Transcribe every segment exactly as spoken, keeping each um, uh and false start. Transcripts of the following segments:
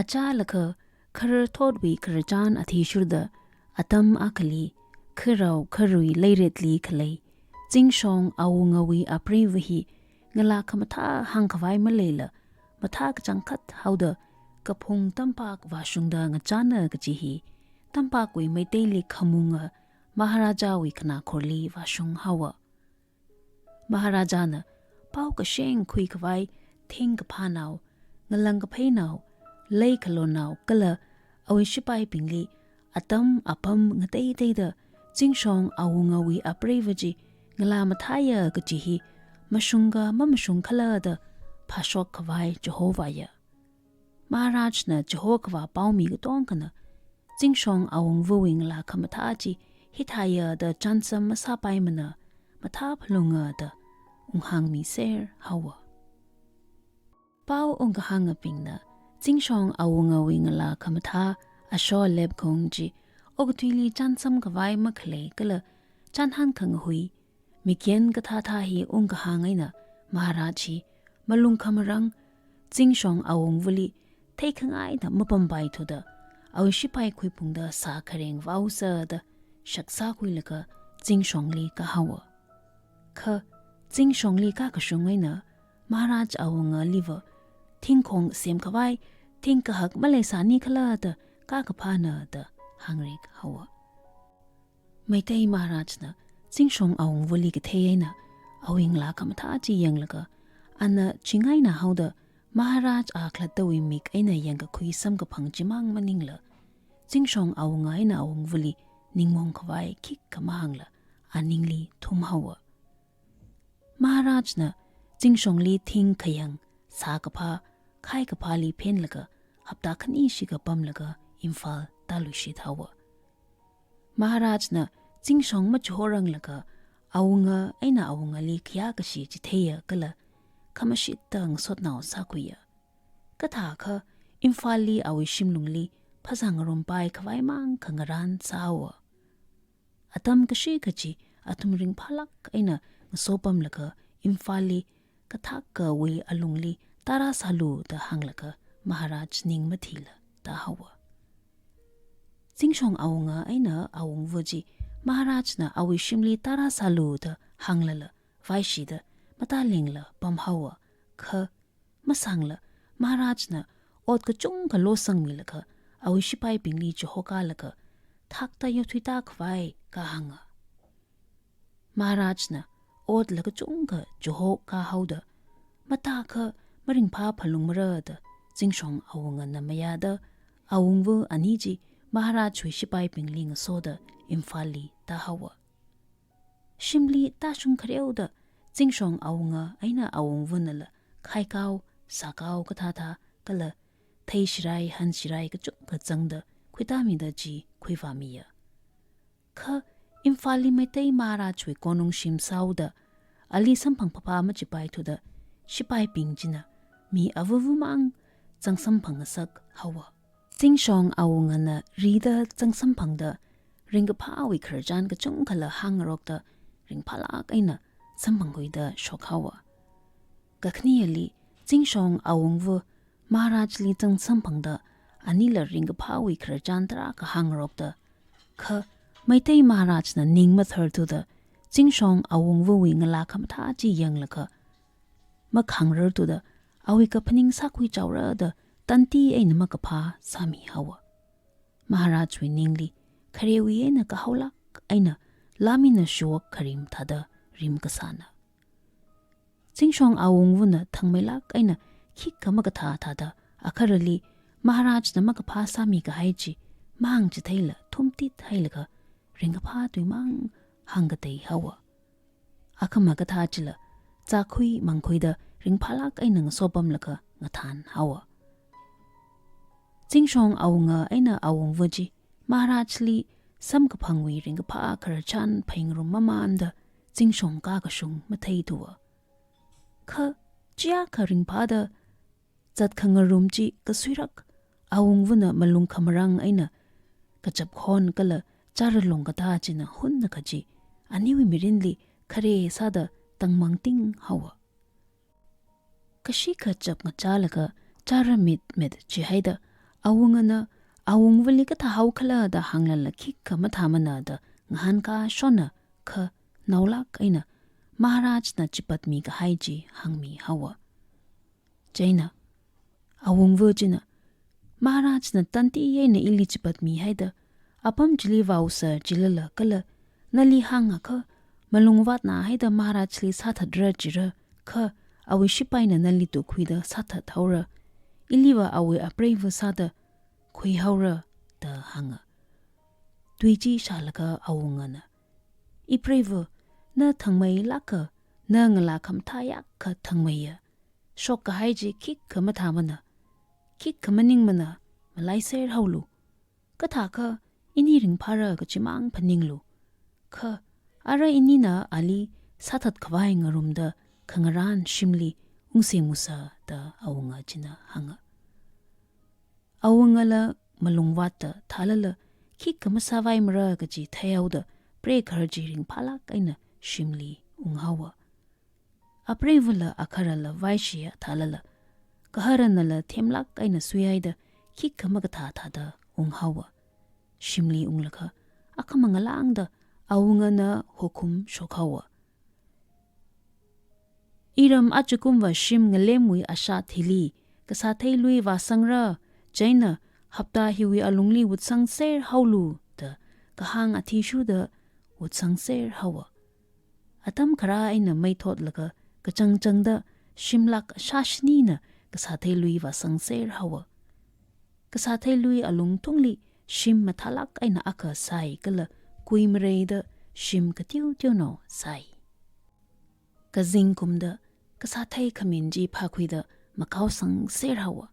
Achālakha khararthotwui khararchan athishurda atam akhali kharao kharui leiretli khalei Zingshong awungawui apreiva hi ngalā khamathā hāngkhavai maleila mathā kachangkhat haoda kaphung tampak vāshungda ngachāna kaji hi tampakwui Meiteili khamunga Maharajawui khanakhorli vāshung haowa. Maharajana pao kasheng khuikhavai thingkaphānao, ngalang kapheinao, leikhalonao kala awui shipaibingli atam apam ngateiteida Zingshong awungawui apreiva chi ngalā mathāya kaji hi mashungka mamashung khala da phāshok khavai chihova ya. Maharajna chihokhavā paomi katongkhana Zingshong awungvawui ngalā khamathā chi hithāya da chānsam masāpaimana, mathā phalunga da unghāngmiser haowa. Pao ungkahāngabingna Zingshong awungawui ngalā khamathā asho lepkhaung chi okathuili chānsam khavai makhalei kala chānhān khangahui, mikyan kathāthā hi ungkahāng eina Maharaj hi malung khamarang Zingshong awungvali theikhangaida mapampai thuda awui shipai khuiphungda sā khareng vaosa da shaksa khuilaga Zingshongli kahaowa. Kha Zingshongli kakashung eina Maharaj awungaliva thingkhong semkhavai thingkahak maleisāni khala da kakaphāna da hāngrik haowa. Meitei Maharajna Zingshong awungvali kathei eina awui ngalā khamathā chi yanglaga ana chingaina haoda Maharaj a khalattawui mik eina yangkakhui samkaphang chimang maningla Zingshong awunga eina awungvali ningmong khavai khikha mahāngla aningli thum haowa. Maharajna Zingshongli thing khayang sākaphā, khaikaphāli phenlaga hapta khani shikha pamlaga Imphal tāluishit haowa. Maharajna Zingshong machihoranglaga awunga eina awungali khayākashi chitheiya kala khamashitda ngasotnao sākhuiya. Kathākha Imphalli awui shimlungli phazāngarumpai khavai mang khangarān sāhaowa. Atam kashikha chi athum ringphālāk eina ngasopamlaga Imphalli kathākkawui alungli tārāsālu da hānglaga Maharaj ning mathila tāhaowa. Zingshong awunga eina awungva chi Maharajna awui shimli tārāsālu da hānglala vaishida matālengla pamhaowa. Kha masangla Maharajna ot kachungkha losangmilaga awui shipaibingli chihokālaga thakta yaothuitā khavai kahānga. Maharajna otla kachungkha chihokā haoda matākha maringphā phalungmara da Zingshong awungana mayāda awungva ani chi Maharajwui shipaibingli ngasoda Imphalli tāhaowa. Shimli tāshung khareoda Zingshong awunga eina awungvanala khaikao, sākao kathāthā kala theishirai hanshirai kachungkha zangda khuitāmida chi khuivāmiya. Kha Imphalli Meitei Maharajwui konung shim sāhaoda ali samphang phapha machipai thuda shipaibing china mi avavamang zangsamphangngasak haowa. Zingshong awungana rida zangsamphangda ringkaphāwui khararchan kachungkhala hāngngarokta ringphālāk eina samphangkhuida shokhaowa. Kakhaneli Zingshong awungva Maharajli zangsamphangda anila ringkaphāwui khararchan tarākha hāngngarokta, kha Meitei Maharajna ning matharthuda Zingshong awungvawui ngalā khamathā chi yanglaga makhāngrarthuda awui kaphaning sākhui chaora da tanti eina makaphā sāmihaowa. Maharajwui ningli kharewui eina kahaolāk eina lāmina shuwak kharim thāda rim kasāna. Zingshong awungvana thangmeilāk eina khikha makathā thāda akharali Maharajna makaphā sāmi kahai chi mahāngchitheila thumtit hailaga ringkaphā tuimang hāngkatei haowa. Akhama kathā chila zākhui mangkhuida ringphālāk eina ngasopamlaga ngathan haowa. Zingshong awunga eina awungva chi Maharajli samkaphangwui ringkaphā khararchan pheingarum mamānda Zingshong kakashung matheithuwa. Kha chiakha ringphāda zatkhangarum chi kasuirak awungvana malung khamarang eina kachap khon kala chara long katā china hunnakha chi aniwui mirinli khare sāda tangmangting haowa. Kashikha chap ngachālaga chara mitmit chihaida Awungana awungvali kathā haokhala da hānglala khikha mathāmana da ngahānkāshonna kha naolāk eina Maharajna chipatmi kahai chi hāngmihaowa. Chieina awungva china, Maharajna tandi eina ili chipatmihaida apam chili vaosa jilala kala nali hāngakha malungvātna haida Maharajli sāthatra jira kha awui shipaina nali tukkhuida sāthathaora, iliva awui apreiva sāda khuihaora da hānga. Tui chi shālaga awungana, Ipreiva, na thangmeilāka, na ngalā khamathāyākha thangmeiya. Shokkahai chi khikha mathāmana, khikha maningmana, malaiser haolu. Kathākha ini ringphāra kachimang phaninglu. Kha ara inina ali sāthatkhavai ngarumda khangarān shimli ungsemusa da awunga china hānga. Awungala malungvātda thālala khikha masāvaimara kaji theihaoda preigaharchi ringphālāk eina shimli unghaowa. Apreivala akharala vaishiya thālala, gaharanala themlāk eina suihaida khikha makathā thāda unghaowa. Shimli unglaga akhamang ngalāngda awungana hukum shokhaowa. Iram ajakumva shim ngalemwui ashāt hili kasāthei lui vāsangra, chieina hapta hiwui alungli wutsangser haolu da kahāng athishurda wutsangser haowa. Atam kharā eina mei thotlaga kachangchangda shimlāk shāshinina kasāthei lui vāsangser haowa. Kasāthei lui alungthungli shim mathālāk eina akha sai kala kuimareida shim kateoteonao sai. Kazingkumda kasāthei khamin chi phākhuida makaosangser haowa.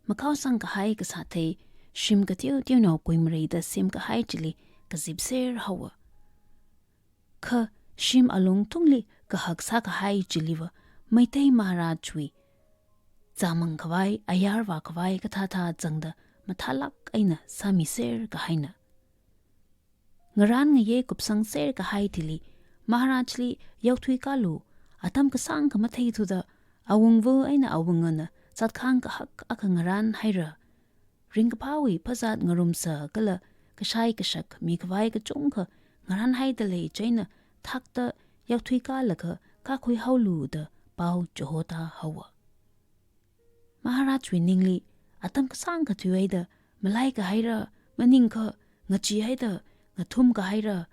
Makaosangkahai kasāthei shim kateoteonao kuimareida semkahai chili kazipser haowa. Kha shim alungthungli kahak sākahai chiliva Meitei Maharajwui zāmangkhavai, ayar vākhavai kathāthā zangda mathālāk eina sāmiser kahaina. Ngarān ngayei kupsangser kahai thili Maharajli yaothuikālu, atam kasāngkha matheithuda awungva eina awungana zatkhang kahak akha ngarānhaira. Ringkaphāwui phazat ngarumsa kala kashai kashak mikhavai kachungkha ngarānhaida lei, chieina thakta yaothuikālaga kākhui haolu da pao chihotā haowa. Maharajwui ningli atam kasāngkha thuihaida malaikahaira, maningakha ngacheehaida ngathumkahaira,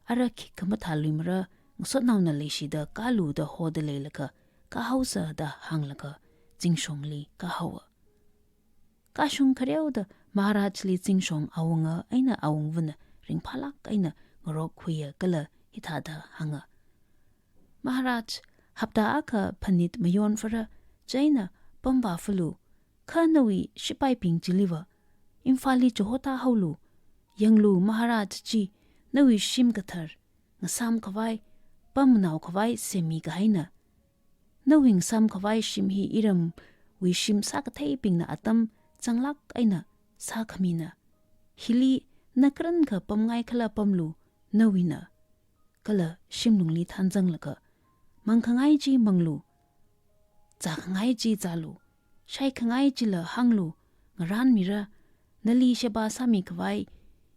ara khikha mathāluimara, ngasotnaona leishida kālu da hoda leilaga kāhaosa da hānglaga zingshongli kāhaowa. Kāshung khareoda Maharajli zingshong awunga eina awungvana ringphālāk eina ngarokkhuiya kala hithāda hānga. Maharaj, hapta akha phanit mayon phara, chieina pam vāphalu, kha nawui shipaibing chiliva Imphalli chihotā haolu. Yanglu Maharaj chi, nawui shim kathar, ngasāmkhavai, pamnaokhavai semmi kahaina. Nawui ngasāmkhavai shim hi iramwui shim sākatheibingna atam zanglāk eina sākhamina. Hili na karankha pamngaikhala pamlu, nawuina. Kala shimlungli thanzanglaga, mangkhangai chi manglu, zākhangai chi zālu, shaikhangai chila hānglu, ngarānmira, nali sheba sāmikhavai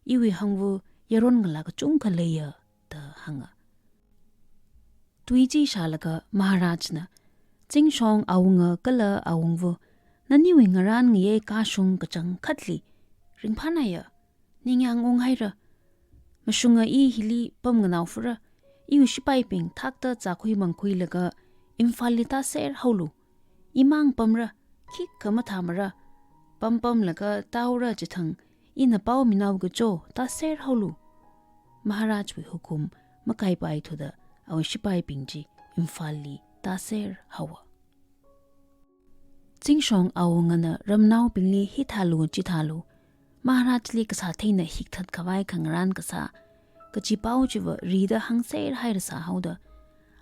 iwui hangva yaron ngalā kachungkha leiya da hānga. Tui chi shālaga Maharajna, zingshong awunga kala awungva, naniwui ngarān ngayei kāshung kachangkhatli ringphānaiya, ningyāng unghaira. Mashunga i hili pamnganao phara, iwui shipaibing thakta zākhui mangkhuilaga Imphalli tāser haolu. Imang pamra, khikha mathāmara, pampamlaga tāhaora chithang ina pao minao kacho, tāser haolu. Maharajwui hukum makaipaithuda awui shipaibing chi Imphalli tāser haowa. Zingshong awungana ramnaobingli hithālu chithālu, Maharajli kasātheina hikthatkhavai khangarān kasā kaji pao chiva rida hāngser hairasā haoda,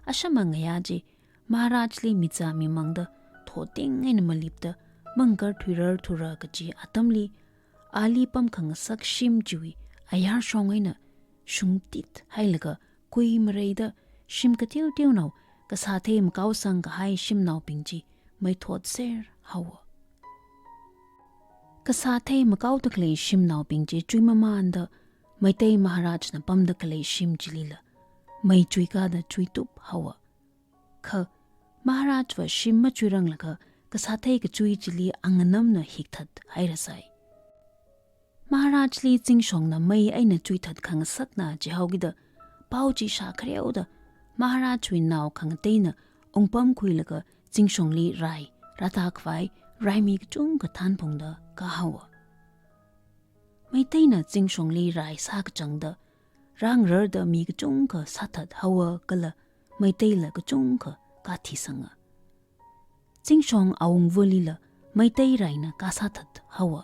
ashama ngayā chi Maharajli mizā mimangda thoting eina malipda mangkar thuirar thura kaji atamli, ali pamkhangasak shim chiwui ayarshong eina shungtit hailaga kuimareida shim kateoteonao kasāthei makaosangkahai shimnaobing chi meithotser haowa. Kasā thei makaoda khalei shimnaobing chi chuimamanda, Meitei Maharajna pamda khalei shim chilila mei chuikāda chuitup haowa. Kha Maharajva shim machuiranglaga kasā thei kachui chili anganamna hikthat hairasai. Maharajli Zingshongna mei eina chuithat khangasakna jihaokida, pao chi shākhareoda Maharajwui nao khangateina ungpamkhuilaga Zingshongli rai rātākhavai raimi kachungkha thanphungda kāhaowa. Meiteina Zingshongli rai sākachangda rāngararda mi kachungkha sāthat haowa kala Meiteila kachungkha kāthisanga. Zingshong awungvalila Meitei raina kāsāthat haowa.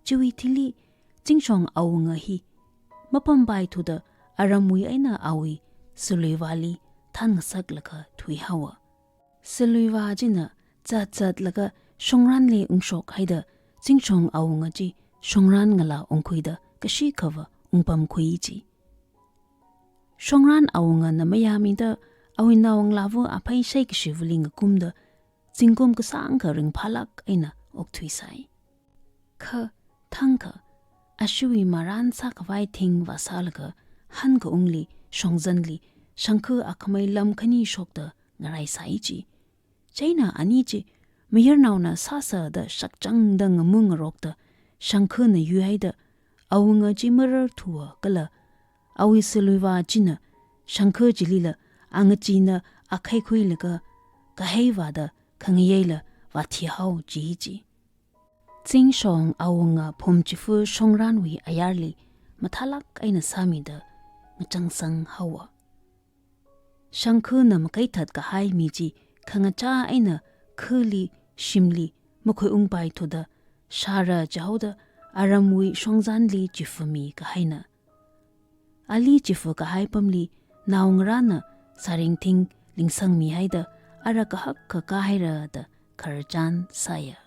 Chiwui thili Zingshong awunga hi mapampaithuda aramwui eina awui saluivāli thanngasaklaga thuihaowa. Saluivā china zatzatlaga shongranli ungshokhaida Zingshong awunga chi shongran ngalā ungkhuida kashikhava ungpamkhui ji. Shongran awungana mayāmida awui naongalāva aphei shaikashivali ngakumda zingkum kasāngkha ringphālāk eina okthuisai. Kha thangkha ashiwui marān sākhavai thing vāsālaga hankaungli shongzanli shangkha akhamei lam khani shokda ngaraisai ji. Chieina ani chi mayarnaona sāsāda shakchangda ngamu ngarokda shangkhana yuihaida awunga chi mararthuwa kala awui saluivā china shangkha chilila angachina akhaikhuilaga kahei vāda khangayeila vāthihao ji ji. Zingshong awunga phum chifa shongranwui ayarli mathālāk eina sāmida ngachangsang haowa. Shangkhana makaithat kahai mi chi khangachā eina khali shimli makhuiungpaithuda shāra jihaoda aramwui shongzanli chifami kahaina. Ali chifa kahai pamli naongarāna sāringthing lingsangmihaida ara kahak kakā hairada khararchan sāya.